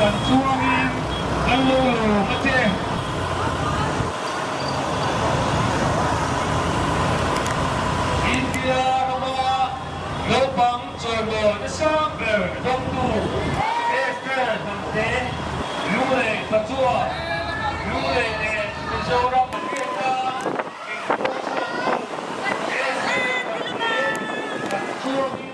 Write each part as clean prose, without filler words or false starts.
Kan chuangin kan lo lawm a che. India rama naupang chawimawi sang ber dawngtu Esther Hnamte, Lunglei Pachuan, Lunglei leh Mizoram hriatna min pawhchhuaktu Esther Hnamte kan chuangin.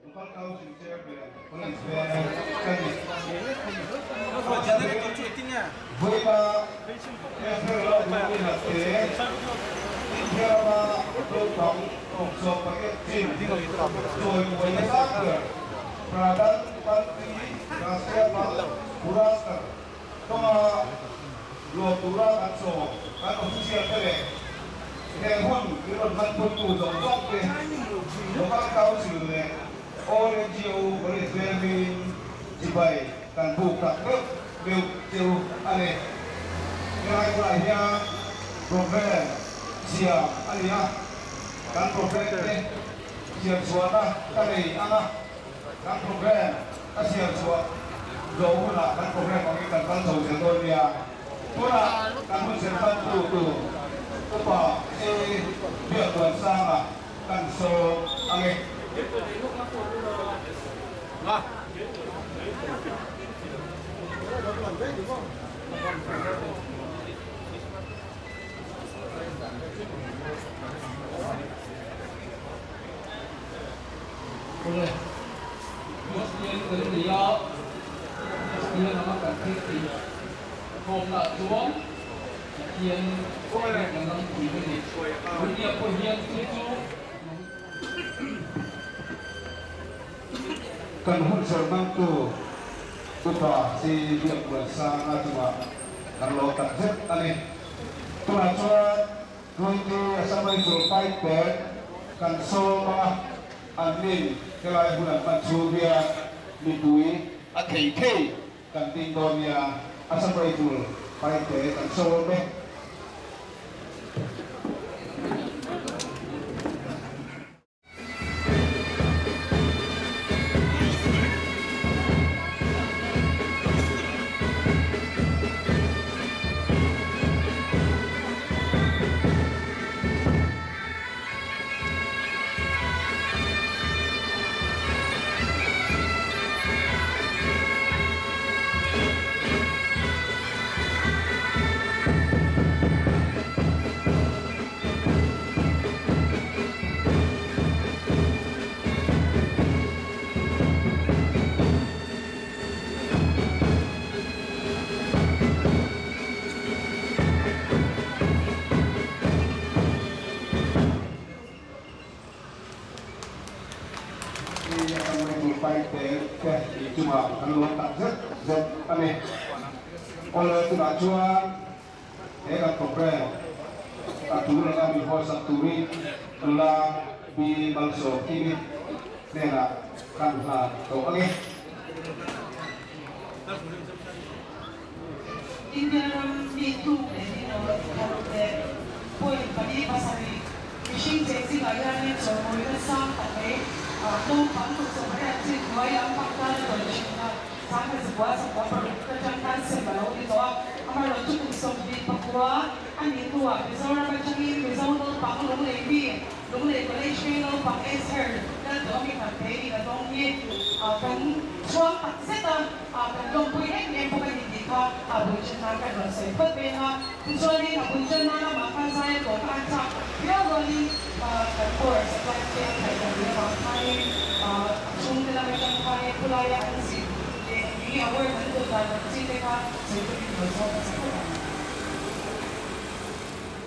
Local Council Chairman College Veng ka ni. Vawiina Israel ram hmuhna te India rama naupang awmsawm paket chin chawimuaina sang ber Pradhan Mantri Rashtriya Bal Puraskar kawnga lawm tura kan sawm kan official te leh heng hun min rawn hmanpawttu zawng zawng te Local Council leh All NGO College vengin chibai kan buk tak meuh meuh cheu a ni. Helai hmunah hian programme siam a ni a, kan programme te siam chhuahna ka nei ang a. Kan programme a siam chhuah zawh hunah kan programme angin kan kal chho zel dawn nia. Tunah kan hun ser hmantu tur Upa A Biakbuansanga kan sawm ang e. Awle, Kristian kan ni a, Kristian anga kan thil tih khawmnaah chuan Pathian biakna lam thin a ni. Dunia pawh hian chu chu Kan hun serhmangtu Upa si Biakbuansanga chungah kan lawm tak zet a ni. Tunah chuan Twenty Assam Rifle fight pek kan sawm a, an nin helai hun an hman chhung hian mipui a thei thei kan ding dawn nia, Assam Rifle fight pek kan sawm e. Hi a kan ringtu paite te i chungah kan lawm tak zet zet a ni. Awle tunah chuan He kan programme a tul anga mi hawisak turin nula Pi Malsawmkimi hnenah kan hlan tawh a ni. India ram mi tluk leh ni lo khat leh point pali pasarih mihring cheng zingah hianin chawlhmawina sang tak mai naupang kum sawmriat chin hnuai lam pang tan a tawn thin a. Sangha zakua zakua paruk atang khan sem a lo ni tawh a, amaherawh chu kum 24 a nih hnuah Mizoram atangin Mizo naupang Lunglei mi, Lunglei College veng naupang Esther Lalduhawmi Hnamte in a dawng hi kan chhuang tak zet a, kan lawmpui em em bawk a ni tih kha a bul ṭhen nan kan rawn sawi phawt veng a. Tichuanin a bul ṭan nan amah khan zai a tawh kha an chak viau rualin kan power supply te a theih loh leh avang khanin a chhungte lam atang khanin khulaia an zin leh eng nge award an dawn dan ang chi te kha sawi tumin rawn zawk hmasa phawt ang.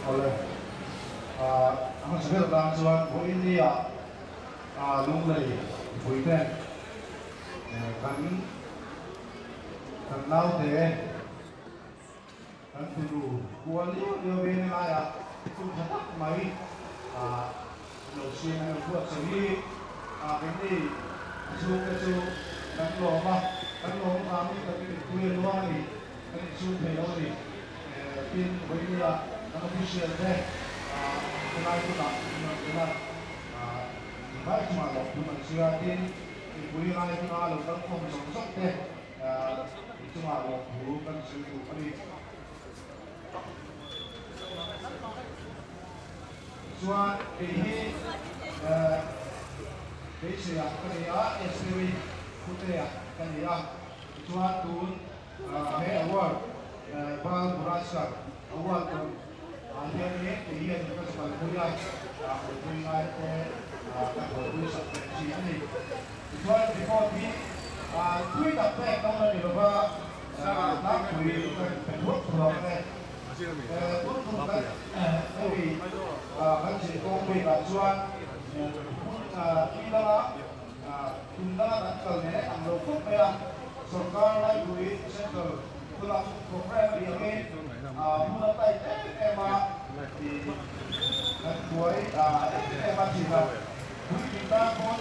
Awle, a hmasa ber tan chuan vawiin nia Lunglei mipui te kan kan naute. Kan tunu kual liau liau ve na laiah hun tha tak mai an lo siam an lo buatsaih hi keini a chhungte chu kan lawm a, kan lawm avangin kan mipui a luang a ni, kan inchhung thei lo a ni. Tin, vawinia kan official te helai hmunah an rawn tel a, vai chungah lawmthu kan sawi a, tin, mipui helai hmuna lo kalkhawm zawng zawng te I chungah lawmthu kan sawi duh a ni. Chuan kei hi beiseiah ka ni a, Esteri Khutea ka ni a. Tichuan tun he award Bal Puraskar award rawn ah hianin kei hian ka kalpui a, kalpui ngai te ka kalpui sak ve thin a ni. Tichuan report hi thui tak pek dawn a ni lova, tlangpui kan pe thuak thuak ang e. Tun tum kan hemi kan zir kawng bikah chuan hun tui danga tum danga kan kal nen ang lo khawp mai a, sorkar laipui central thulam programme a nih angin hun a tight em em a, kan buai em em a thin a. Puitling tan pawn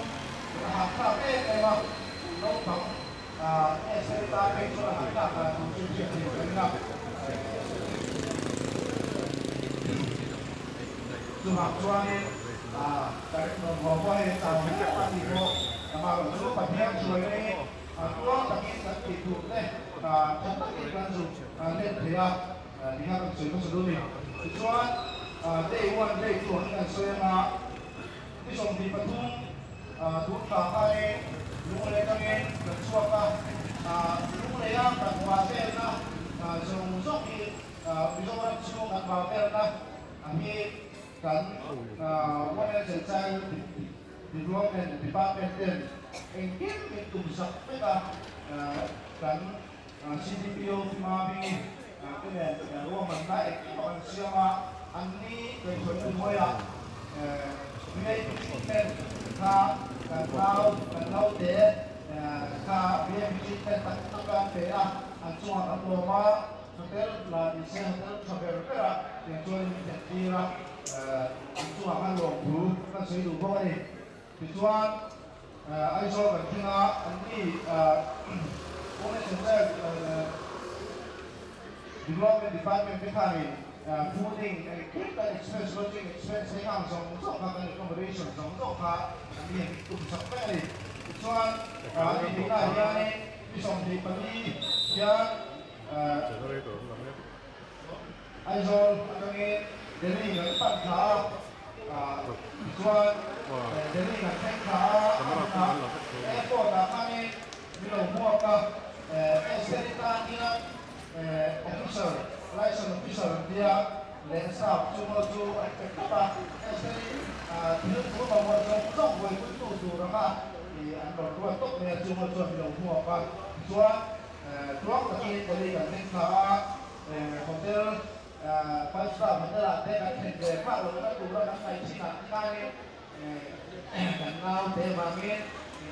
a hahthlak em em a, naupang SL tan phei chuan a hahthlak dan tur chu hriat theih ka ring a. Chuvang chuanin kan rawn haw pawh hei chau hle a tih pawh amaherawh chu Pathian hruaina in tluang takin kan tih tur te tha takin kan zuk let thei a tih kha kan sawi hmasa duh a ni. Tichuan day one day two ang kan sawi anga. Ni 23 tun thla khanin Lunglei atangin kan chhuak a, Lungleia kan va velna zawng zawng hi Mizoram chhung kan va velna hi kan Women's and Child Development Department ten engkim min tumsak vek a, kan CDPO Thimabingi te nen ruahmanna engkim a kan siam a, anni kaihhruaina hnuaiah VIP treatment kha kan nau kan naute kha VIP treatment tak tak a an pe a, an chungah kan lawm a, hotel la ni se hotel tha ber ber a tiang chuan min thlen tir a, an chungah khan lawmthu kan sawi duh bawk a ni. Tichuan Aizawl kan thleng a, anni Women's and Child Development Department te khanin fooding engkim kan expense, lodging expense hei ang zawng zawng kha kan accommodation zawng zawng kha anni an tum sak vek a ni. Tichuan hei hnihna ah hianin ni 24 hian Aizawl atangin Delhi kan pan thla a, tichuan Delhi kan thleng thla a, a hmunah airport ah khanin min lo hmuak a, Esther-i tan hian officer, license officer an tia leh staff chu maw chu an pe thlap a, Esther-i thil thu mamawh zawng zawng buaipuitu tur anga an rawn ruat tawp mai a, chu maw chuan min lo hmuak a, tichuan tluang takin Delhi kan thleng thla a. Hotel, five star hotel ah te kan thlen ve phah loh na tura kan ngaih chin ah te khanin kan nau te vangin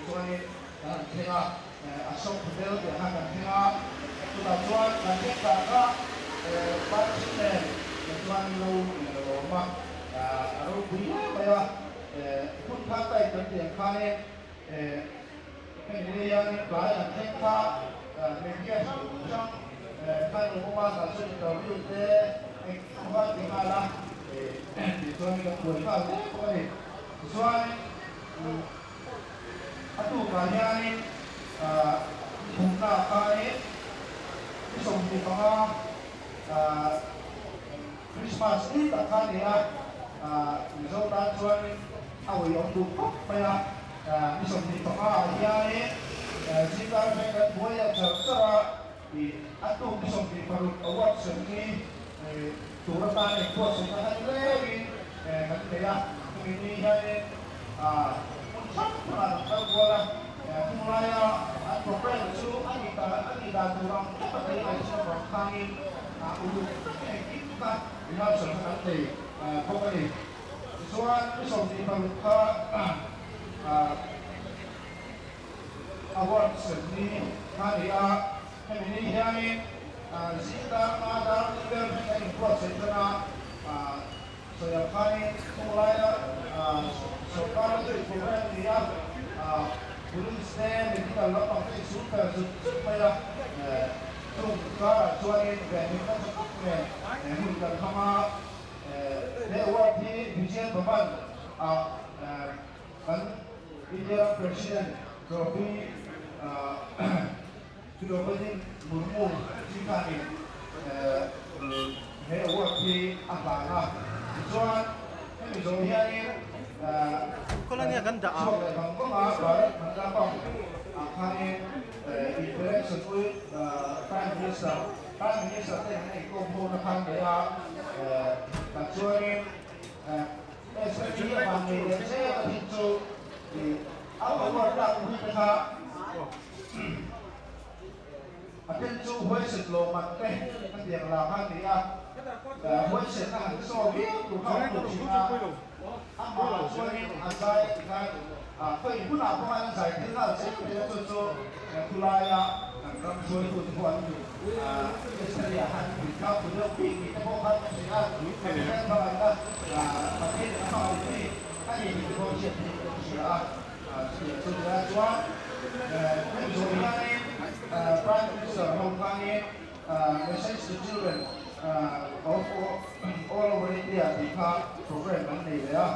chuanin kan han thleng a, Ashok Hotel tih ah khan kan thleng a, chutah chuan kan thleng ta kha Parchin nen chuan lo lo awm a, a ropui hle mai a, hun kha type kan tih ang khanin Heng ni hianin tlai an thleng kha media hrang hrang khan lo awm a, tah chuan interview te engkim kha ti nghal a, tih chuan kan buai nghal hle bawk a ni. Tichuan a tukah hianin thumna khanin ni 25 Christmas ni tak kha a ni a, Mizo tan chuanin a uiawm duh khawp mai a. Ni 25 ah hianin zingkar atangin kan buai a char char a, a tuk ni 26 award sem hi tur atan engbuatsaihna kha ni lengin kan nei a, hemi ni hianin hmun hrang hrangah kan kal kual a, chung laia an programme chu a nih dan tur ang thlap a tei ngaihchhin avang khanin uluk takin engkim kha rehearsal kha kan nei bawk a ni. Tichuan ni 26 kha award sem ni kha a ni a, hemi ni hianin. Zing dar nga dar ni vel thleng kan inbuatsaih tan a, sawi ang khanin khawlaia sorkar la tui program a ni a, police te medical lampang te insum fel zut zut mai a, chung karah chuanin venhimna tha tak nen hun kan hmang a, he award hi Vijayan Bhavan ah kan India ram President Draupadi Draupadi Murmu chi khanin he award hi a hlan a, tichuan hemi zawh hianin kan chhuak leh vang vang a, Bharat Mandapam ah khanin interaction with Prime Minister, Prime Minister te an inkawm ho na khan nei a, tah chuanin SME a van nei leh zel a thin chu a award lak pui te kha. A then chu huaiset lawmman te a tiang la kha a ni a, huaiset a han saw viau tur kha a awm lo thin a, amah chuanin a zai ti khan khawi hunah pawh khan a zai thei nghal zel thei a, chu chu khulaia kan ram hruaitute pawh an ni Australia khan puitlang bu deuh bik ni te pawh khan a hria a, Pathian hmangaihna Pathian a hmangaih bik a ni tih te pawh hriat theih ka hria a. Chutiang chu nia chuan hemi zawh hianin Prime Minister ho khanin Message to Children of All Over India tih kha program an nei leh a,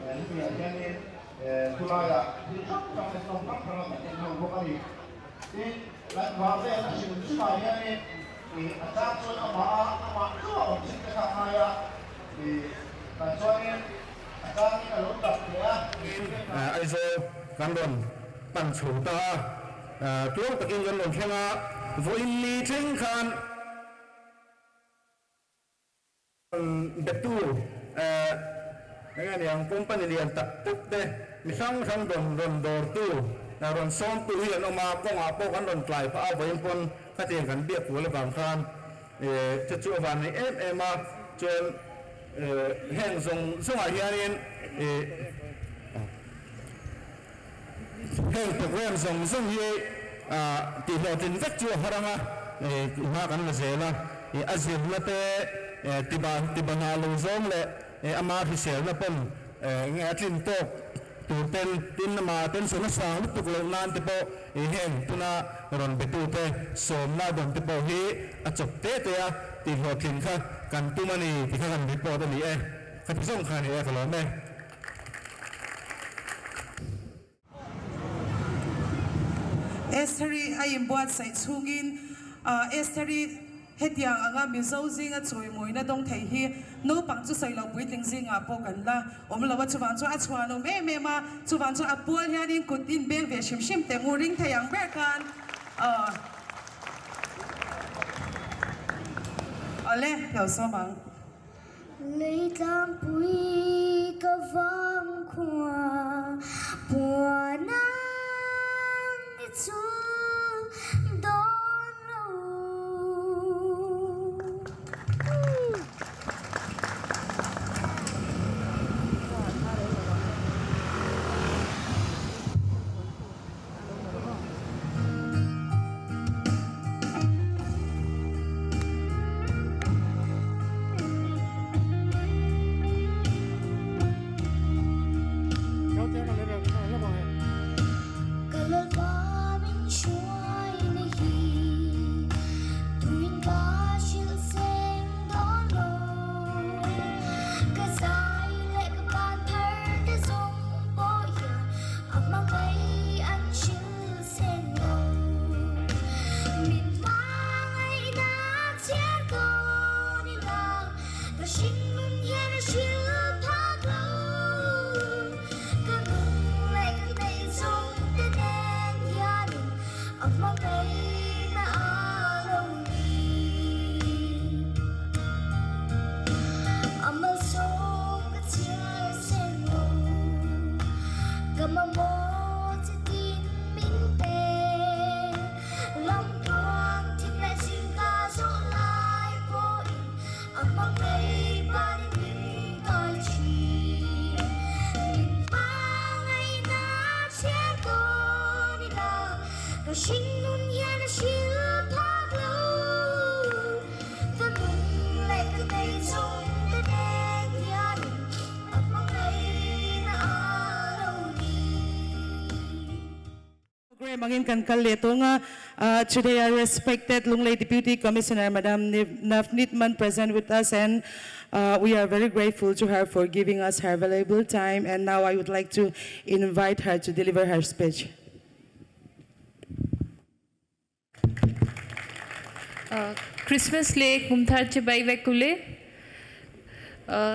hemi ah hianin khulaiah thil hrang hrang leh hnawm hrang hrang a kan en ho bawk a ni. Tin, kan vah vel a hrim hrimah hianin a chang chuan amah a amah chauh a awm thin te kha a ngai a, tah chuanin a changin a lo tap leh a. Aizawl kan rawn pan chho ta a, tluang takin kan rawn thleng a, vawiin ni thleng khan. Betu eng nge niang company lian tak tak te mi hrang hrang rawn rawn dawrtu rawn sawmtu hi an awm a, kawngah pawh kan rawn tlai phah a, vawiin pawn khatiang kan biak kual avang khan chu chu a van nei em em a, chuan heng zawng zawngah hianin heng program zawng zawng hi tihhlawhtlin vek chu a har ang a, hma kan la zel a, a zirna te tiba hna lo zawng leh ama hriselna pawn nge a tlin tawk tur ten tin ama tension a sang lutuk loh nan te pawh heng tuna rawn betu te sawmna dawn te pawh hi a chawp te te a tihhlawhtlin kha kan tum a ni tih kha kan report a ni e, khati zawng kha a ni e ka lawm e. Estheri a inbuatsaih chhungin Estheri hetiang anga Mizo zinga chawimawina dawng thei hi naupang chu sawi lo puitling zingah pawh kan la awm lo a, chuvang chuan a chhuan awm em em a, chuvang chuan a pual hianin kut inbeng ve hrim hrim teh ngu ring thei ang ber khan awle lo sawm ang. Leitlangpui ka vang khua puan ang i chu dawn lo. Program angin kan kal leh tawng a, Today our respected Lunglei Deputy Commissioner Madam Navneet Mann present with us and we are very grateful to her for giving us her valuable time and now I would like to invite her to deliver her speech. Christmas leh Kumthar Chibai vek ule.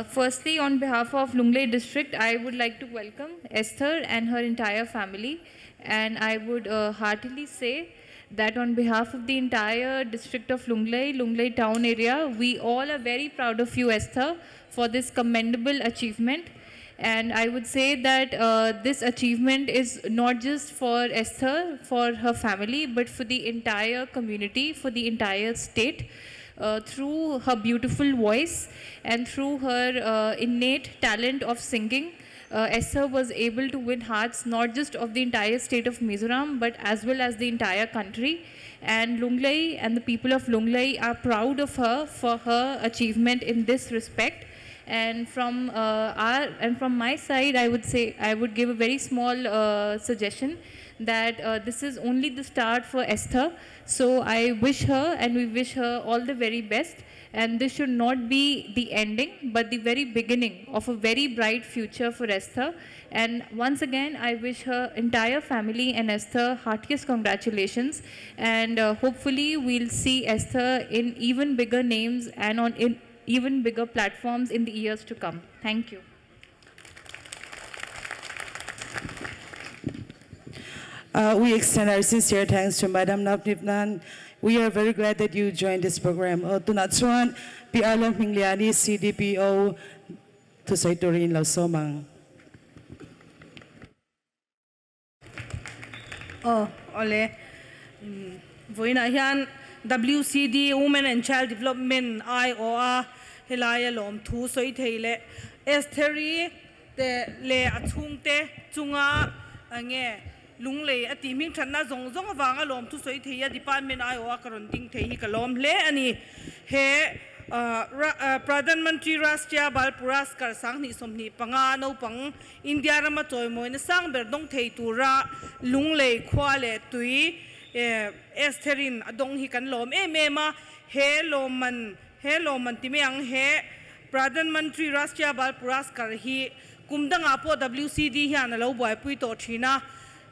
Firstly, on behalf of Lunglei District, I would like to welcome Esther and her entire family. And I would heartily say that on behalf of the entire district of Lunglei, Lunglei town area, we all are very proud of you, Esther, for this commendable achievement. And I would say that this achievement is not just for Esther, for her family, but for the entire community, for the entire state. Through her beautiful voice and through her innate talent of singing, Esther was able to win hearts not just of the entire state of Mizoram, but as well as the entire country. And Lunglei and the people of Lunglei are proud of her for her achievement in this respect. And from our and from my side, I would say I would give a very small suggestion that this is only the start for Esther. So I wish her and we wish her all the very best. And this should not be the ending, but the very beginning of a very bright future for Esther. And once again, I wish her entire family and Esther heartiest congratulations. And hopefully we'll see Esther in even bigger names and on in even bigger platforms in the years to come. Thank you. We extend our sincere thanks to Madam Navneet Mann. We are very glad that you joined this program. Tunah chuan Pi Arlo Hmingliani, CDPO, thusawi turin lo sawm ang. Aw, awle. Vawiinah hian WCD, Women and Child Development, aiawha helaia lawmthu sawi thei leh Estheri te leh a chhungte chunga nge lunglei a tih hming thatna zawng zawng avanga lawmthu sawi thei a department aiawha ka rawn ding thei hi ka lawm hle a ni. He Pradhan Mantri Rashtriya Bal Puraskar 2025 naupang India rama chawimawina sang ber dawng thei tura lunglei khua leh tui Estherin a dawng hi kan lawm em em a, he lawmman he lawmman ti mai ang he Pradhan Mantri Rashtriya Bal Puraskar hi kum dangah pawh WCD hian a lo buaipui tawh thin a,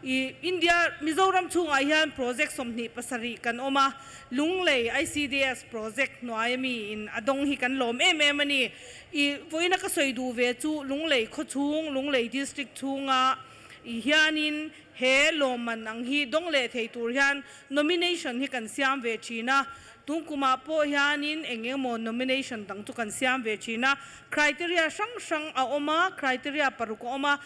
I India Mizoram chhungah hian project 27 kan awm a, Lunglei ICDS project hnuai ami in a dawng hi kan lawm em em a ni. I vawiina ka sawi duh ve chu Lunglei khaw chhung, Lunglei district chhunga i hianin he lawmman ang hi dawng leh thei tur hian nomination hi kan siam ve thin a. Tun kumah pawh hianin eng engemaw nomination dang chu kan siam ve thin a. Criteria hrang hrang a awm a, criteria paruk a awm a.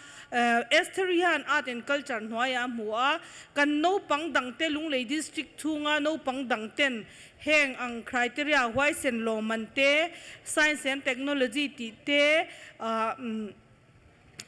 Esther hian Art and Culture hnuaiah a hmu a, kan naupang dangte Lunglei District chhunga naupang dangten heng ang criteria huaisen lawmman te, Science and Technology tih te,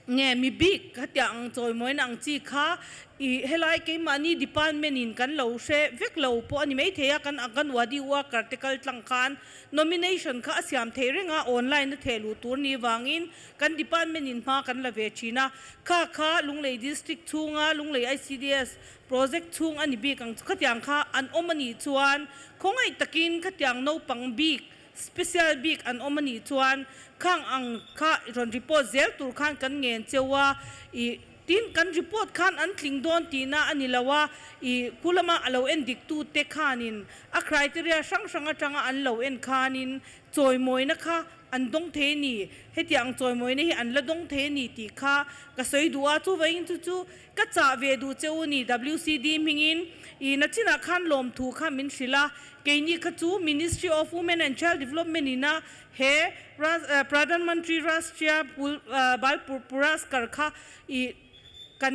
nge mi bik hetiang ang chawimawina ang chi kha i helai keimahni department in kan lo hre vek lo pawh a ni maithei a, kan Anganwadi worker te kal tlang khan nomination kha a siam theih reng a, online a theh luh tur ni vangin Kan department in hma kan la ve thin a, kha kha Lunglei District chhunga Lunglei ICDS project chhung a ni bik ang chu. Khatiang kha an awm a nih chuan khawngaih takin khatiang naupang bik, special bik an awm a nih chuan khang ang kha rawn report zel tur khan kan ngen cheu a, ih tin kan report khan an tling dawn tihna a ni lo a, ih khu lama a lo en dik tute khanin a criteria hrang hrang atanga an lo en khanin chawimawina kha An dawng thei a ni, hetiang chawimawina hi an la dawng thei a ni tih kha ka sawi duh a, chuvangin chu chu ka chah ve duh che u ni WCD hmingin i nachinah khan lawmthu kha min hrilh a, keini kha chu Ministry of Women and Child Development ina he Pradhan Mantri Rashtriya Bal Puraskar kha i Kan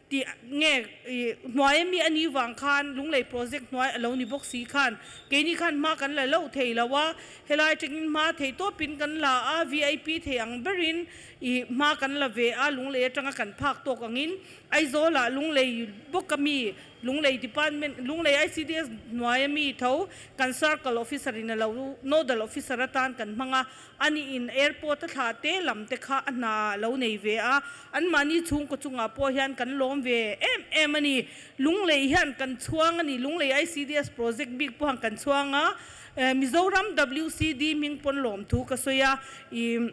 tih nge i hnuai ami a nih vang khan Lunglei project hnuai a lo ni bawk si khan keini khan hma kan la loh thei lo a, helai tangin hma thei tawpin kan la a, vip thei ang berin i hma kan la ve a, Lunglei atanga kan phak tawk angin Aizawlah Lunglei bawk ami Lunglei department Lunglei ICDS hnuai ami tho kan circle officer in a lo nodal officer atan kan hmang a, Ani in airport a thlah te lam te kha a hna lo nei ve a, anmahni chhungkaw chungah pawh hian kan lawm ve em em a ni. Lunglei hian kan chhuang a ni. Lunglei ICDS project bik pawh han kan chhuang a, Mizoram WCD hming pawn lawmthu ka sawi a, ih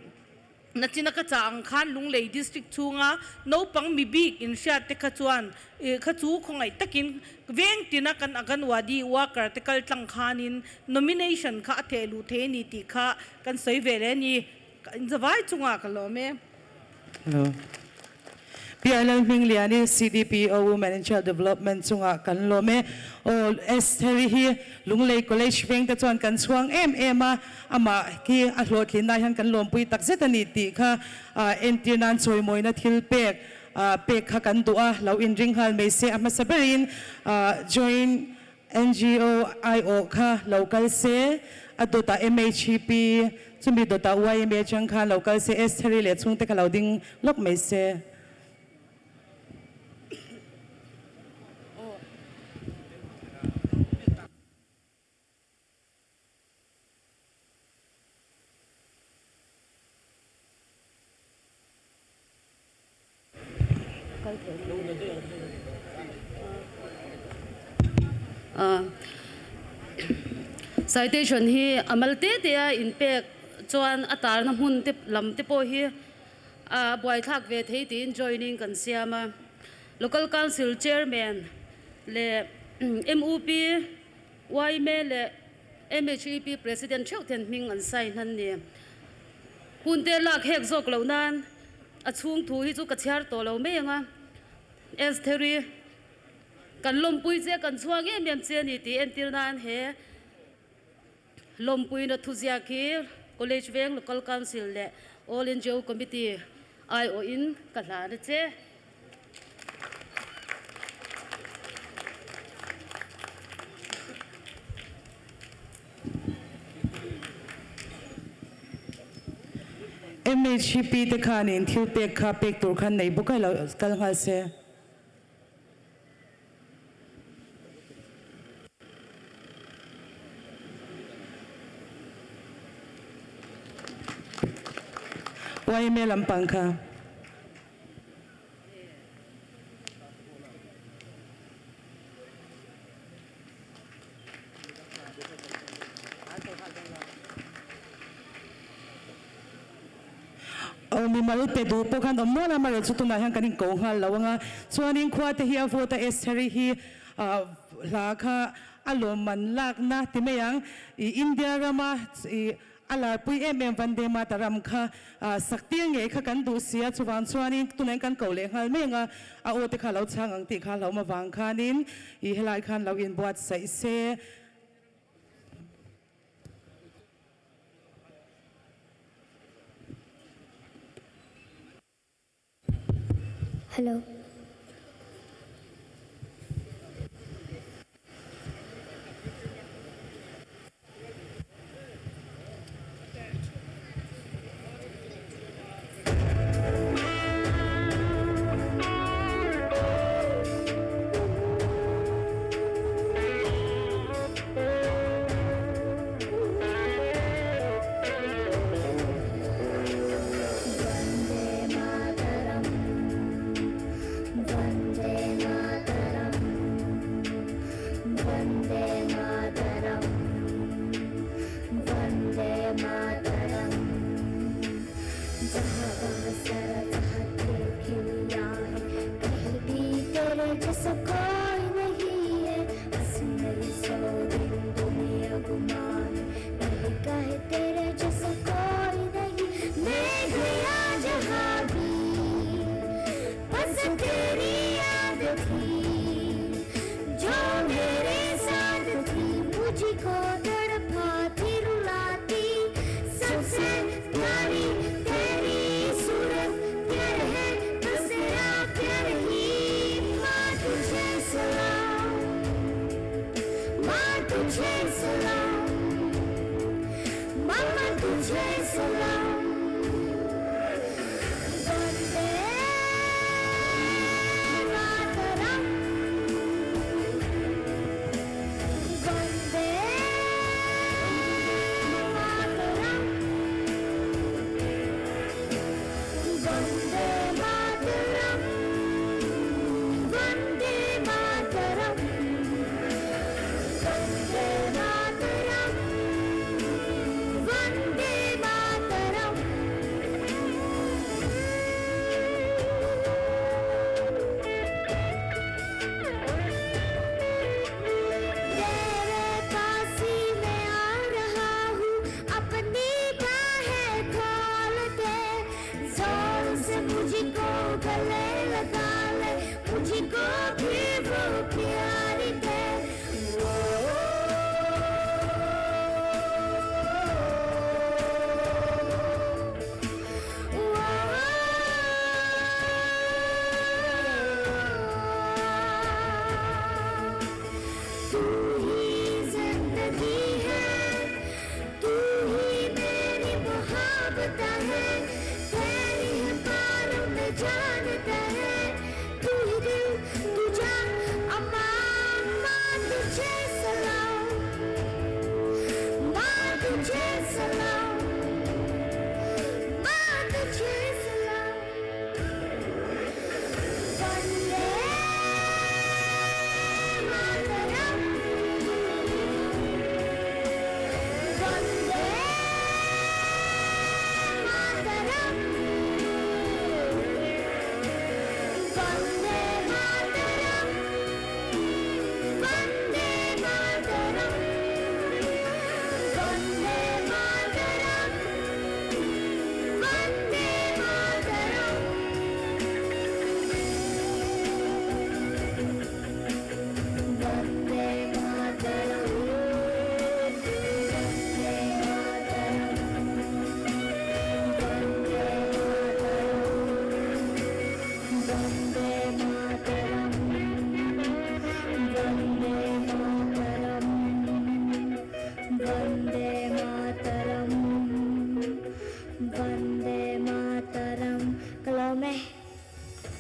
nachina ka chah ang khan Lunglei district chhunga naupang mi bik inhriat te kha chuan ih kha chu khawngaih takin veng tina kan Anganwadi worker te kal tlang khanin nomination kha a theh luh thei a ni tih kha kan sawi ve leh a ni. Ka inzavai chungah ka lawm e. Hello. Pi Lalhmingliani, CDPO Women and Child Development chungah kan lawm e. Aw Estheri hi Lunglei College veng te chuan kan chhuang em em a, amah hi a hlawhtlinna hian kan lawmpui tak zet a ni tih kha entir nan chawimawina thil pek pek kha kan duh a, lo inring nghal mai se a hmasa berin join NGO aiawh kha lo kal se, a dawtah MHEP, chumi dawtah YMA atang khan lo kal se, Estheri leh chhungte kha lo ding lawk mai se. Citation hi a mal te te a inpek chuan a tarna hmun te lam te pawh hi a buaithlak ve thei tiin joining kan siam a. Local Council Chairman leh MUP, yma leh MHEP President theuh ten hming an sign a ni. Hun te lak hek zawk loh nan a chhung thu hi chu ka chhiar tawh lo mai ang a. Estheri, kan lawmpui che, kan chhuang em em che a ni tih entir nan he lawmpuina thuziak hi College Veng Local Council leh All NGO Committee aiawhin ka hlan a che. MHP te khanin thil pek kha pek tur khan nei bawk a lo kal nghal se. Yma lampang kha. Aw mimal pe duh pawh khan awm mual a, amaherawhchu chu tunah hian kan inko nghal lo ang a, chuanin khua te hi a vote a Estheri hi hla kha a lawmman lakna ti mai ang, ih India rama ih A larpui em em Vande Mataram kha saktir ngei kha kan duh si a, chuvang chuanin tunah hian kan ko leh nghal mai ang a, a aw te kha lo chhang ang tih kha hlauhma avang khanin ih helai khan lo inbuatsaih se. Hello.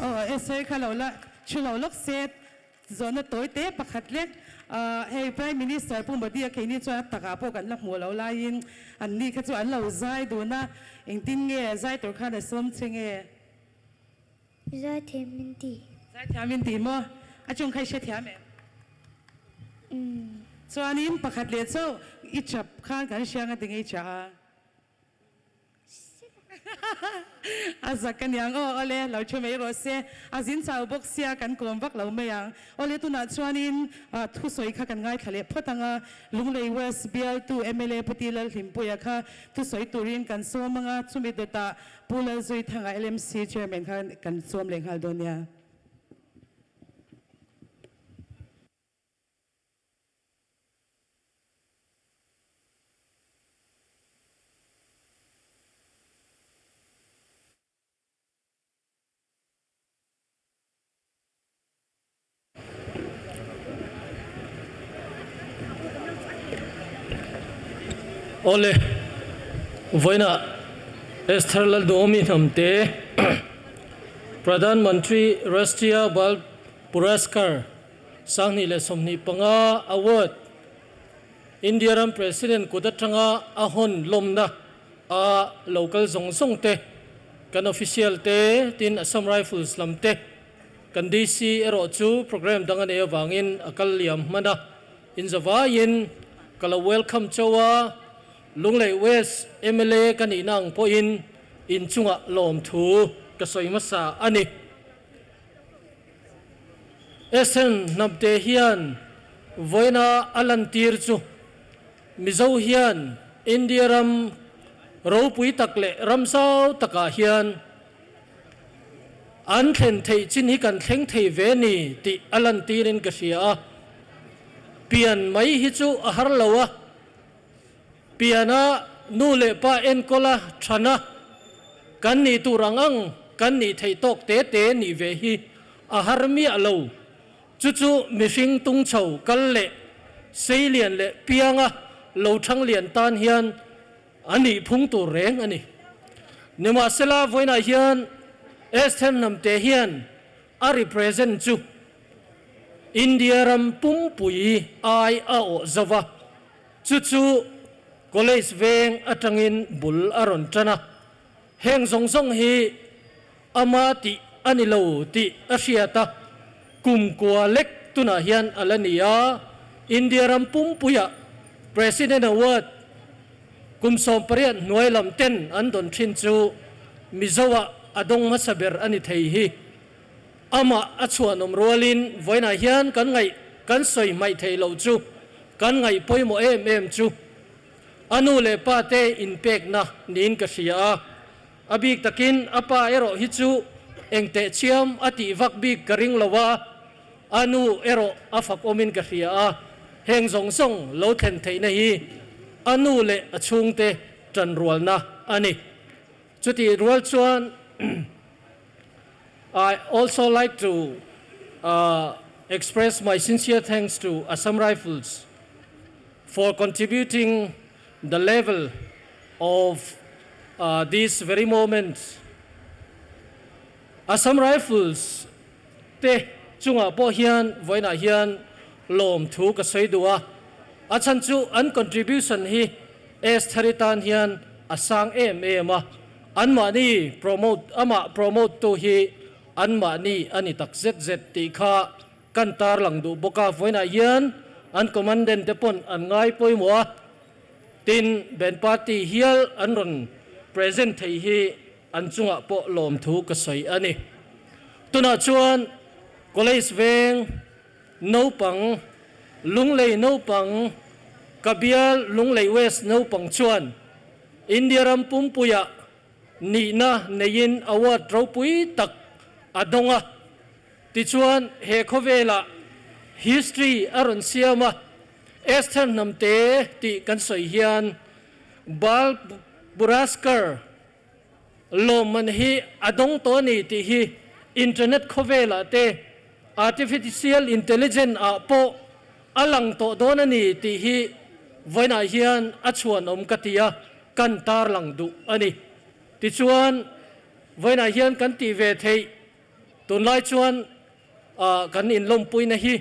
Aw Esther kha lo la thu lo lawk se zawhna tawi te pakhat lek hei Prime Minister Pu Modi a keini chuan a takah pawh kan la hmuh loh laiin an ni kha chu an lo zai dun a, engtin nge zai tur khan a sawm che nge? Zaithiam min ti. Zaithiam min ti maw? A chung kha i hrethiam em? Umm. Chuanin pakhat leh chauh i chap khan kan hria nga tinge i chah a? A zak aniang aw awle lo thu mai rawh se. A zin chau bawk sia kan kawm vak lo mai ang. Awle tunah chuanin thusawi kha kan ngaithla leh phawt ang a. Lunglei West bialtu mla Pu Lalhlimpuia kha thusawi turin kan sawm ang a, chumi dawtah Pu Lalzuithanga LMC Chairman kha kan sawm leh nghal dawn nia. Awle, vawiinah Esther Lalduhawmi hnamte Pradhan Mantri Rashtriya Bal Puraskar 2025 Award India ram President kut atanga a hawn lawmna a local zawng zawng te, kan official te tin Assam Rifles lam te, Kan DC erawh chu program dang a nei avangin a kal liam hman a, inzavaiin ka lo welcome chauh a, Lunglei West mla ka nihna ang pawhin inchungah lawmthu ka sawi hmasa a ni. SN Hnamte hian vawiina a lantir chu Mizo hian India ram ropui tak leh ram zau takah hian An thlen theih chin hi kan thleng thei ve ni tih a lantirin ka hria a, pian mai hi chu a har lo a, piana nu leh pa enkawla thana kan nih tur ang ang kan nih theih tawk te te nih ve hi a har miah lo. Chu chu mihring tung chho kal leh seilian leh pianga lo thang lian tan hian A nih phung tur reng a ni. Nimahsela vawiinah hian Esther Hnamte hian a represent chu India ram pumpui ai a awh zo va, chu chu College veng atangin bul a rawn tan a, heng zawng zawng hi ama tih a ni lo tih a hriat a, kum kua lek tunah hian a la ni a, India ram pumpuiah President Award kum 18 hnuai lam ten an dawn thin chu Mizoah a dawng hmasa ber a ni thei hi. Amah a chhuanawm rualin vawiinah hian kan ngaih kan sawi hmaih theih loh chu kan ngaih pawimawh em em chu a nu leh pa te inpekna niin ka hria a. A bik takin a pa erawh hi chu engteh chiam a tih vak bik ka ring lo a, a nu erawh a fak awmin ka hria a, heng zawng zawng lo thlen theihna hi a nu leh a chhungte tanrualna a ni. Chutih rual chuan I also like to express my sincere thanks to Assam Rifles for contributing the level of this very moment. Assam Rifles te chungah pawh hian vawiinah hian lawmthu ka sawi duh a, a chhan chu an contribution hi Estheri tan hian a sang em em a, anmahni promote amah promote tu hi anmahni a ni tak zet zet tih kha kan tarlang duh bawk a, vawiinah hian an commandant te pawn an ngai pawimawh a, tin band party hial an rawn present thei hi An chungah pawh lawmthu ka sawi a ni. Tunah chuan College veng naupang, Lunglei naupang, ka bial Lunglei West naupang chuan India ram pumpuiah nihna neiin award ropui tak a dawng a. Tichuan he khawvelah history a rawn siam a, Esther Hnamte tih kan sawi hian Bal Puraskar lawmman hi a dawng tawh a ni tih hi internet khawvelah te artificial intelligence ah pawh a lang tawh dawn a ni tih hi vawiinah hian a chhuanawm ka ti a, kan tarlang duh a ni. Tichuan vawiinah hian kan tih ve theih tunlai chuan kan inlawmpuina hi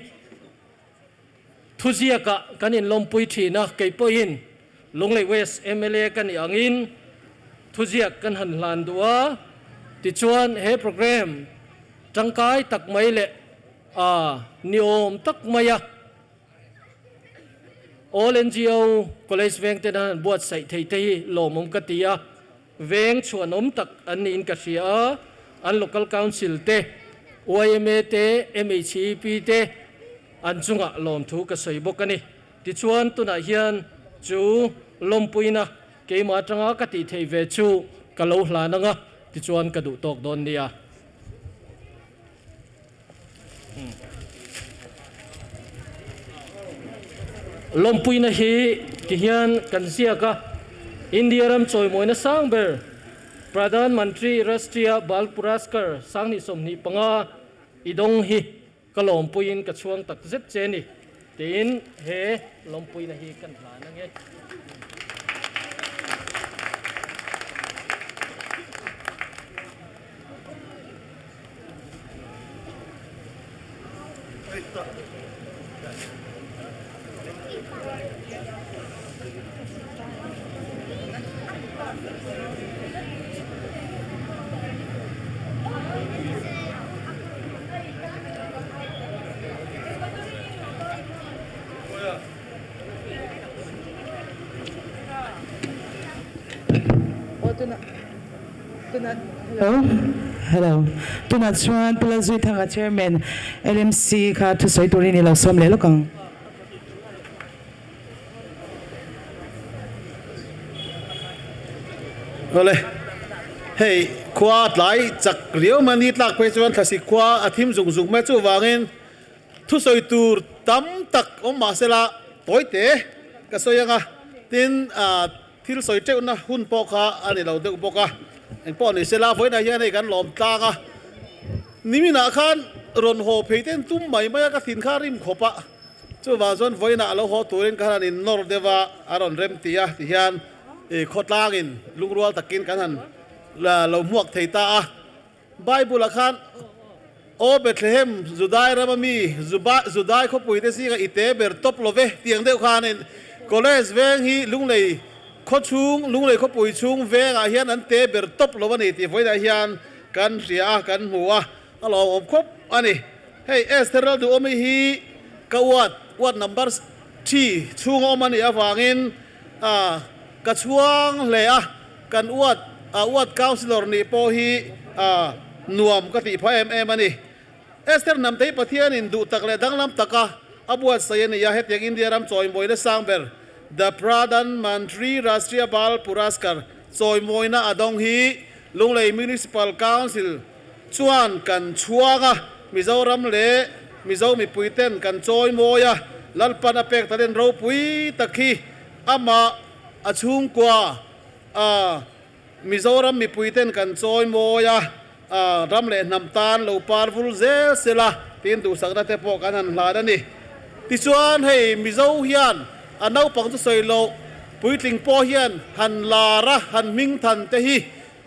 Thuziakah kan inlawmpui thin a, kei pawhin Lunglei West mla ka nih angin thuziak kan han hlan duh a, tichuan he programme tangkai tak mai leh a niawm tak maia All NGO College veng ten an han buatsaih thei te hi lawmawm ka ti a, veng chhuanawm tak an niin ka hria a, an Local Council te, yma te, MHEP te an chungah lawmthu ka sawi bawk a ni. Tichuan tunah hian chu lawmpuina keimah atanga ka tih theih ve chu ka lo hlan ang a, tichuan ka duh tawk dawn nia. Lawmpuina hi tihian kan ziak a, India ram chawimawina sang ber Pradhan Mantri Rashtriya Bal Puraskar 2025 i dawng hi ka lawmpuiin ka chhuang tak zet che ni tiin he lawmpuina hi kan hlan ange. Hello Hello Tunah chuan Pu Lalzuithanga Chairman LMC kha thusawi turin i lo sawm leh lawk ang. Awle hei khua tlai chak riau mai ni tlak phei chuan thlasi khua a thim zung zung mai chuvangin thusawi tur tam tak awm mahsela tawi te ka sawi ang a tin ah Thil sawi teuhna hun pawh kha a ni lo deuh bawk a, engpawh ni sela vawiinah hian hei kan lawm tlang a, niminah khan rawn haw phei ten tum mai mai a ka thin kha rim khawp a, chuvang chuan vawiinah a lo haw turin ka han in nawr deuh a, a rawn rem ti a tihian i khawtlangin lungrual takin kan han lo hmuak thei ta a. Bible-ah khan, Aw Bethlehem, Judai rama mi, Judai khawpuite zinga i te ber tawp lo ve, tih ang deuh khanin College veng hi Lunglei khaw chhung, Lunglei khawpui chhung vengah hian an te ber tawp lo a ni tih vawiinah hian kan hria a, kan hmu a, a lawmawm khawp a ni. Hei Esther Lalduhawmi hi ka ward, ward number thi chhunga awm a nih avangin ka chhuang hle a. Kan ward a ward councillor nih pawh hi a nuam ka tih phah em em a ni. Esther Hnamtei Pathianin duh tak leh danglam taka a buatsaih a ni a, hetiang India ram chawimawina sang ber The Pradhan Mantri Rashtriya Bal Puraskar chawimawina a dawng hi Lunglei Municipal Council chuan kan chhuang a, Mizoram leh Mizo mipuiten kan chawimawi a, Lalpan a pek talent ropui tak hi amah a chhungkua a Mizoram mipui ten kan chawi mawi a, ram leh hnam tan lo par vul zel sela tiin duhsakna te pawh kan han hlan a ni. Tichuan hei Mizo hian a naupang chu sawi loh puitling pawh hian han lar a, han hming than te hi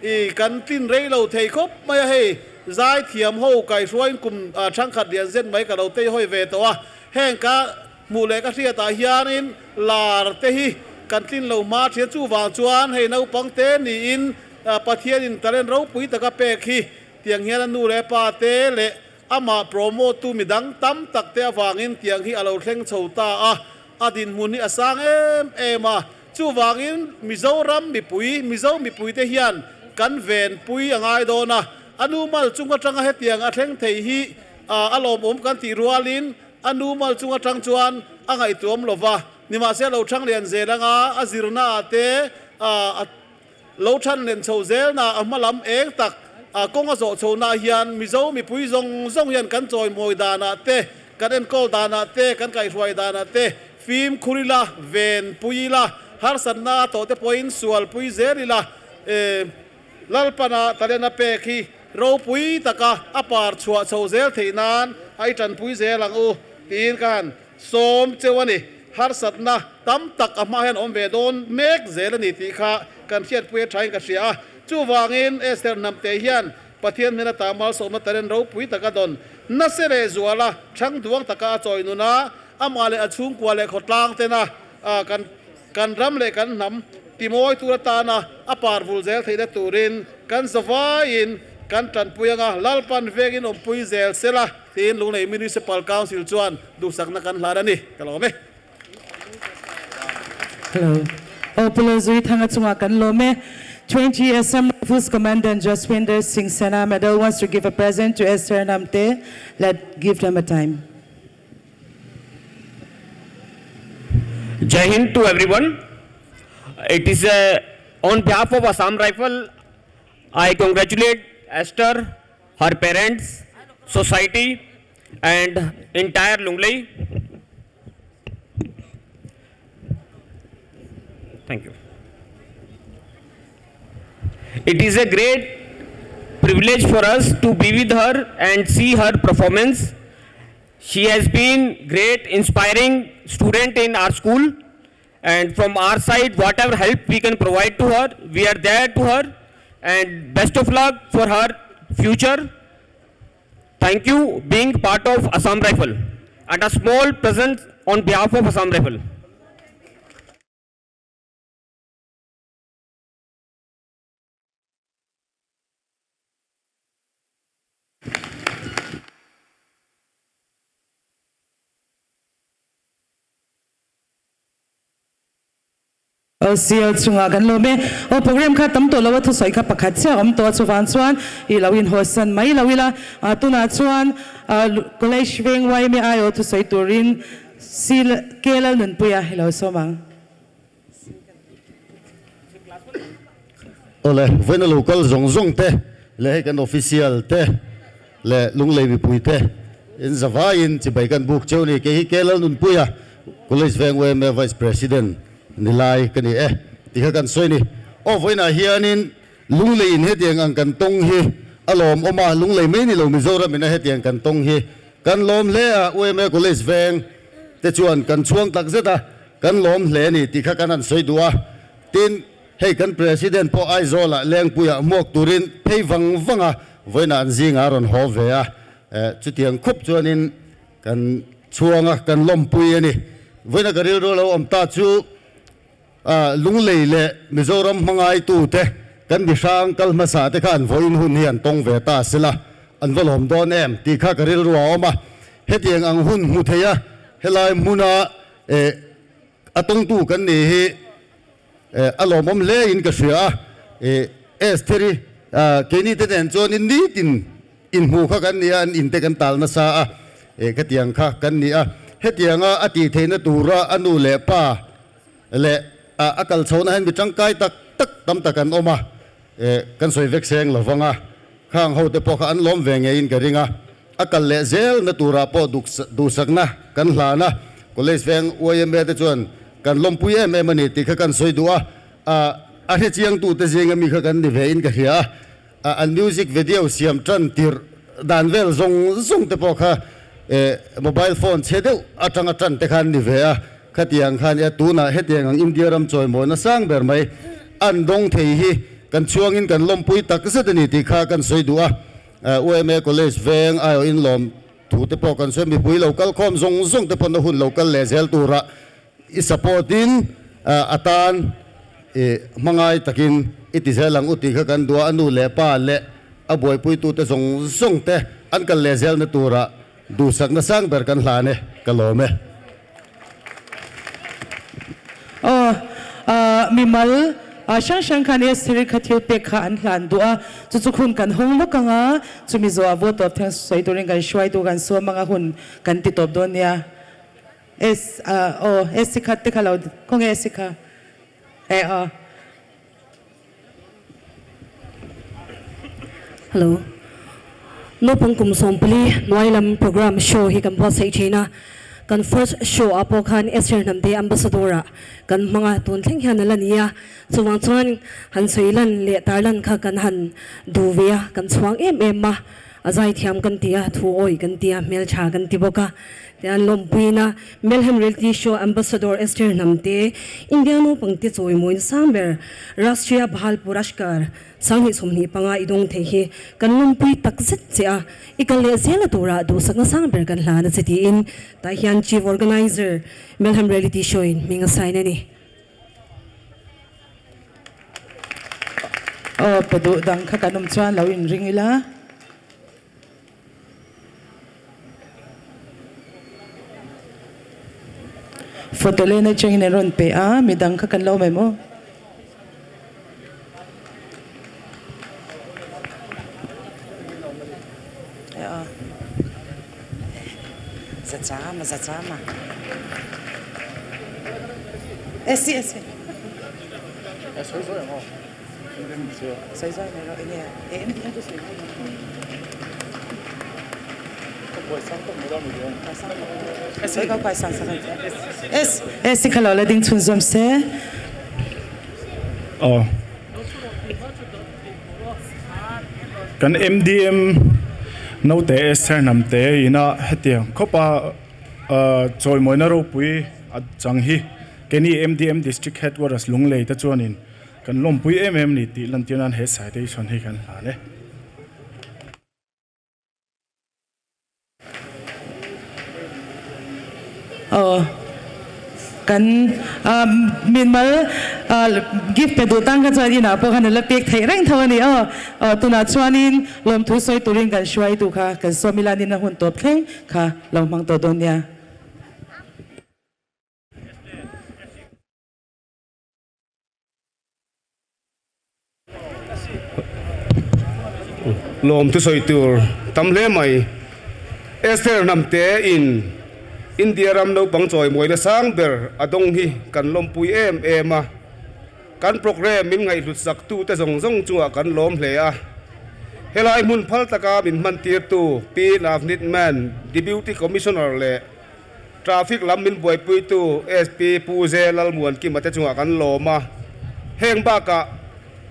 i kan tlin rei lo thei khawp mai a, hei Zaithiam ho kaihruaiin kum thangkhat lian zet mai ka lo tei hawi ve tawh a, heng ka hmuh leh ka hriatah hianin lar te hi kan tlin lo hma thian chuvang chuan hei naupang te niin Pathianin talent ropui taka pek hi tiang hian a nu leh pa te leh amah promote tu midang tam tak te avangin tiang hi a lo thleng chho ta a, a dinhmun hi a sang em em a. Chuvangin Mizoram mipui, Mizo mipuite hian kan venpui a ngai dawn a, a nu mal chung atanga hetiang a thleng thei hi a lawmawm kan tih rualin a nu mal chung atang chuan a ngaihtuam lo va, nimahse lo thang lian zel anga a zirna ah te a lo than len chho zelna a hma lam eng tak kawng a zawh chho na hian Mizo mipui zawng zawng hian kan chawimawi danah te, kan enkawl danah te, kan kaihhruai danah te Fimkhur ila, ven pui ila, harsatna a tawh te pawhin sual pui zel ila, e, Lalpana talent a pek hi ropui taka a par chhuah chho zel theih nan a i tanpui zel ang u tiin ka han sawm cheu a ni. Harsatna tam tak a hma hian awm ve dawn mek zel a ni tih kha kan hriatpui a thain ka hria a. Chuvangin Esther Hnamte hian Pathian hmel ata malsawmna talent ropui taka dawn nasa leh zuala thangduang taka a chawi nun a, Amah leh a chhungkua leh khawtlang tena kan kan ram leh kan hnam timawi tur atana a par vul zel theihna turin kan zavaiin kan tanpui anga Lalpan vengin awmpui zel sela tiin Lunglei Municipal Council chuan duhsakna kan hlan a ni. Ka lawm e. Hello. Aw Pu Lalzui Thanga chungah kan lawm e. 20 Assam Rifles Commandant Jaswinder Singh Sena Medal wants to give a present to Esther Hnamte. Let give them a time. Jai Hind to everyone. It is a, on behalf of Assam Rifle, I congratulate Esther, her parents, society, and entire Lunglei. Thank you. It is a great privilege for us to be with her and see her performance. She has been great inspiring student in our school and from our side whatever help we can provide to her, we are there to her and best of luck for her future. Thank you being part of Assam Rifle and a small present on behalf of Assam Rifle. LCL chungah kan lawm e. Aw program kha tam tawh lo a thusawi kha pakhat chiah a awm tawh a chuvang chuan i lo inhawsan mai lo ila. Tunah chuan College veng yma aiawh thusawi turin KL Nunpuia i lo sawm ang. Awle, vawiina lo kal zawng zawng te leh hei kan official te leh Lunglei mipui te in zavaiin chibai kan buk cheu ni. Kei hi KL Nunpuia College Veng yma Vice President ni lai ka ni e tih kha kan sawi ni. Aw vawiinah hianin Lunglei in hetiang ang kan tawng hi a lawmawm a, Lunglei mai ni lo Mizoram ina hetiang kan tawng hi kan lawm hle a, yma College Veng te chuan kan chhuang tak zet a. Kan lawm hle a ni tih kha kan han sawi duh a, tin, hei kan President pawh Aizawlah Lengpuiah hmuak turin phei vang vang a, vawiinah an zingah a rawn haw ve a, chutiang khup chuanin kan chhuang a, kan lawmpui a ni. Vawiina ka rilru lo awm ta chu Lunglei leh Mizoram hmangaitute kan mi hrang kal hmasa te khan vawiin hun hi an tawng ve ta sela, an va lawm dawn em tih kha ka rilru a awm a, hetiang ang hun hmu thei a helai hmuna Eh, a tawngtu kan nih hi eh, a lawmawm hle in ka hria a. Eh, Estheri, ah, keini te nen chuan in nitin inhmuh kha kan ni a, an inte kan tal nasa a, eh, khatiang kha kan ni a. Hetianga a tih theihna tura a nu leh pa leh ah, a kal chhohna hian mi tangkai tak tak tam tak an awm a, eh, kan sawi vek seng lo vang a, khang ho te pawh kha an lawm ve ngeiin ka ring a. A kal leh zel na turah pawh duhsakna kan hlan a, College veng yma te chuan kan lawmpui em em a ni tih kha kan sawi duh a, a hre chiangtute zinga mi kha kan ni ve in ka hria a, an music video siam tan tirh dan vel zawng zawng te pawh kha mobile phone chhe deuh atanga tan te kha an ni ve a, khatiang khan e tunah hetiang ang India ram chawimawina sang ber mai an dawng thei hi kan chhuangin kan lawmpui tak zet a ni tih kha kan sawi duh a. UMA College veng aiawh in lawm thu te pawh kan sawi mipui lo kal khawm zawng zawng te pawn a hun lo kal leh zel tura i support in a tan i hmangai takin i ti zel ang u tih kha kan duh a, a nu leh pa leh a buaipuitute zawng zawng te an kal leh zelna tura duhsakna sang ber kan hlan e, ka lawm e. Aw, mimal hrang hrang khan Esther-i kha thil pek kha an hlan duh a, chu chu hun kan hawng lawk ang a, chumi zawhah vote of thanks sawi turin kan hruaitu kan sawm ang a, hun kan ti tawp dawn nia. Es, aw, Esi kha te kha lo, khawnge Esi kha? E aw. Hello. Naupang kum 14 hnuai lam program show hi kan buatsaih thin a. Kan first show ah pawh khan Esther Hnamte Ambassador ah kan hmang a, tun thleng hian a la ni a. Chuvang chuan han sawi lan leh tar lan kha kan han duh ve a, kan chhuang em em a. A zaithiam kan ti a, thu awih kan ti a, hmeltha kan ti bawk a. Tian lawmpuina Melhem Reality Show Ambassador Esther Hnamte, India naupangte chawimawi nasang ber Rashtriya Bhal Purashkar 2025 i dawng thei hi kan lawmpui tak zet che a, i kal leh zela turah duhsak nasang ber kan hlan a che tiin tah hian Chief Organizer Melhem Reality Show in hming a sign a ni. Aw pe duh dang kha kan awm chuan lo inring ila. Photo len atangin an rawn pe a, midang kha kan lo awm em aw? Kan MDM naute Esther Hnamte ina hetiang khawpa chawimawina ropui a chang hi keini MDM District Headquarters Lunglei te chuanin Kan lawmpui em em ni tih lantir nan he citation hi kan hlan e. Aw kan minmal gift pe duh tan kha chuan inah pawh khan a la pek theih reng tho a ni aw. Aw tunah chuanin lawmthu sawi turin kan hruaitu kha kan sawm ila nin a hun tawp thleng kha lo hmang tawh dawn nia. Lawm thusawi tur tam hle mai. Esther Hnamte in India ram naupang chawimawina sang ber a dawng hi kan lawmpui em em a. Kan programme min ngaihhlut sak tute zawng zawng chungah kan lawm hle a. Helai hmun phal taka min hmantirtu Pi Navneet Mann, Deputy Commissioner leh Traffic lam min buaipuitu SP Pu Ze Lalmuankima te chungah kan lawm a, heng bakah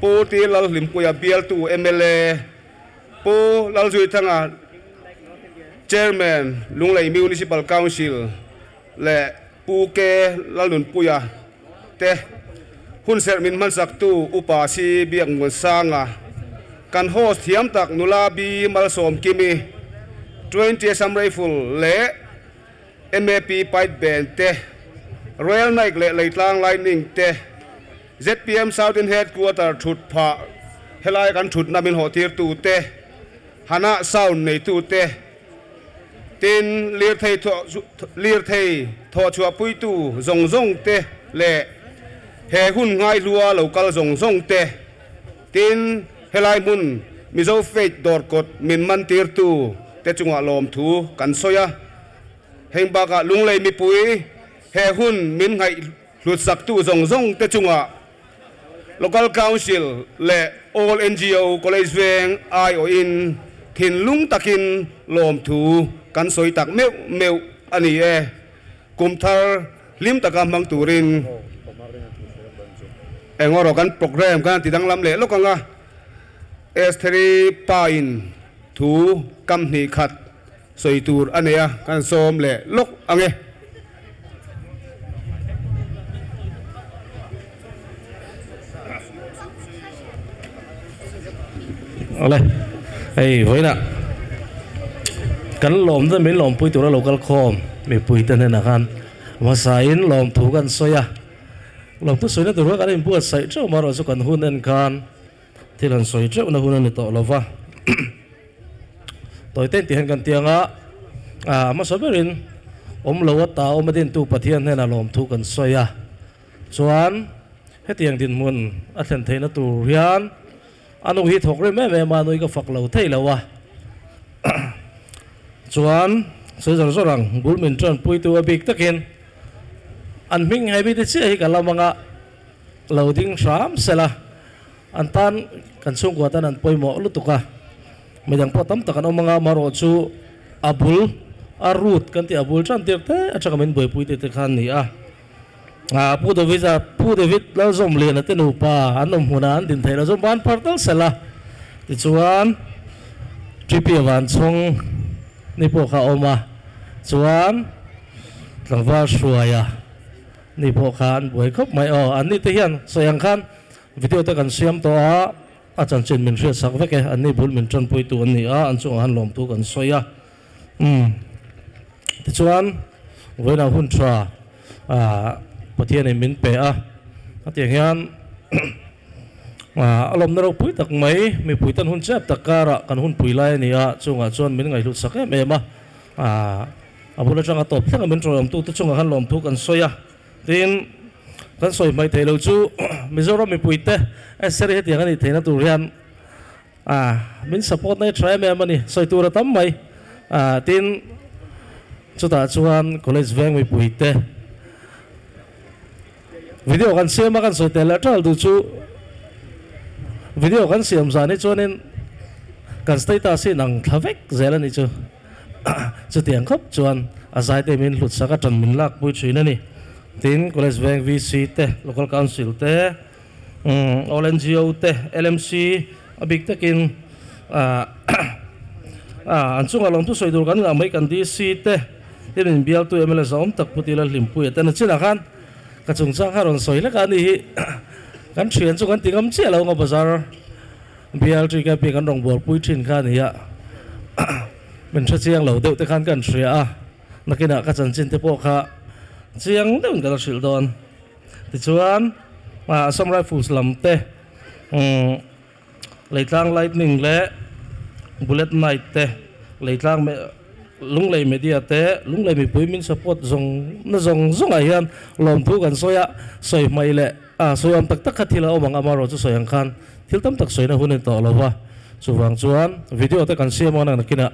Pu Ti Lalhlimpuia bialtu mla, Pu Lalzuithanga Chairman Lunglei Municipal Council leh Pu Ke Lalnunpuia te hunserh min hmansaktu Upa Si Biakmuansanga, kan host thiam tak nula B Malsawmkimi, 20 Assam Rifle leh MAP Pipe Band te, Royal Nike leh Leitlang Lightning te, zpm Southern Headquarter thut phah helai kan thutna min hawhtirtu te, Hana Sound neitu te, tin lirthei lirthei thawhchhuahpuitu zawng zawng te leh he hun ngaihlua lo kal zawng zawng te, tin helai hmun Mizo Faith dawr kawt min mantirtu te chungah lawmthu kan sawi a. Heng bakah Lunglei mipui he hun min ngaihhlutsaktu zawng zawng te chungah Local Council leh All NGO College Veng aiawhin thinlung takin lawmthu kan sawi tak meuh meuh a ni e. Kum thar hlim taka hmang turin eng erawh kan program kan ti danglam leh lawk ang a, Estheri pa in thu kam hnih khat sawi tur a nei a, kan sawm leh lawk ang e. Awle. Hei vawiinah kan lawmna min lawmpui tura lo kal khawm mipuite hnenah khan hmasain lawmthu kan sawi a, lawmthu sawina tur kha kan inbuatsaih teuh amaherawhchu kan hun en khan thil han sawi teuhna hun a ni tawh lo va. Tawite tih hian kan ti ang a, a hmasa berin awm lo ata awm a dintu Pathian hnenah lawmthu kan sawi a, chuan hetiang dinhmun a thlen theihna tur hian a nu hi thawk rim em em a, a nui ka fak lo thei lo a, chuan sawi zawr zawr ang bul min tanpuitu a bik takin an hming he mite chiah hi ka lam anga lo ding hram sela. An tan kan chhungkua tan an pawimawh lutuk a, midang pawh tam tak an awm anga amaherawh chu a bul a root kan tih a bul tan tir te atanga min buaipui te te kha an ni a. Ah Pu David a Pu David Lalzawmliana te nupa an awm hmunah an din theih loh chuan ban phar tal sela tichuan TP Vanchhawng ni pawh kha a awm a chuan tlangval Hruaia ni pawh kha an buai khawp mai aw an ni te hian sawi ang khan Video te kan siam tawh a, a chanchin min hriat sak vek e, anni bul min tanpuitu an ni a, an chungah han lawmtu kan sawi a. Umm tichuan vawiinah hun tha ah Pathianin min pe a, hetiang hian ah a lawmna ropui tak mai mipui tan hun chep tak karah kan hunpui lai a ni a, chungah chuan min ngaihhlut sak em em a, ah a bul atanga tawp thleng a min tawlawmtute chungah khan lawmthu kan sawi a. Tin, kan sawi hmaih theih loh chu Mizoram mipuite Esther-i hetiang a nih theihna tur hian min support na hi tha em em a ni, sawi tur a tam mai. Tin, chutah chuan college veng mipuite video kan siam a kan sawi tel leh ṭal duh chu video kan siam zan hi chuanin kan status hi inang thla vek zel a nih chu. Chutiang khawp chuan a zaite min hlut sak a tan min lak pui thin a ni. Tin, College Veng VC te, Local Council te, All NGO te, LMC a bik takin an chungah lawmthu sawi tur kan ngah mai kan DC te, tin inbialtu mla zahawm tak Pu Tila Hlimpuia te na chinah khan ka chungchang kha rawn sawi hlek a ni hi kan thian chu kan ti ngam chiah lo nga bazar. BLTKP kan rawn bualpui thin kha a ni a, min hre chiang lo deuh te khan ka inhria a, nakinah ka chanchin te pawh kha chiang deuhin ka la hrilh dawn. Tichuan, Assam Rifles lam te, Leitlang Lightning leh Bullet Night te, Leitlang Lunglei Media te, Lunglei mipui min support zawng na zawng zawngah hian lawmthu kan sawi a, sawi hmaih leh sawi awm tak tak kha thil a awm ang amaherawh chu sawi ang khan Thil tam tak sawina hun a ni tawh lo va, chuvang chuan video te kan siam a nakinah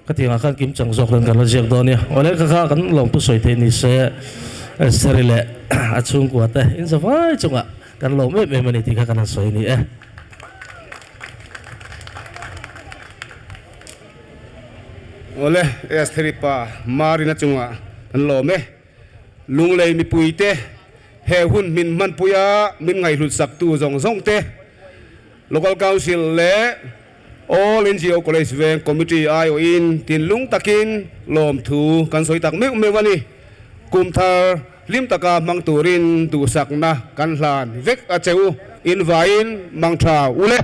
ka tih angah khan kim chang zawk nen kan la ziak dawn nia. Awle kha kha kan lawmtu sawi theih ni se Esther-i leh a chhungkua te in zavai chungah kan lawm em em a ni tih kha kan han sawi a ni e. Awle Esther-i pa Marina chungah kan lawm e. Lunglei mipuite he hun hmin hmanpuia min ngaihhlut saktu zawng zawng te, Local Council leh All NGO College Veng Committee aiawhin tinlung takin lawmthu kan sawi tak meuh meuh a ni. Kum thar hlim taka hmang turin duhsakna kan hlan vek a che u, invaiin mangtha u le.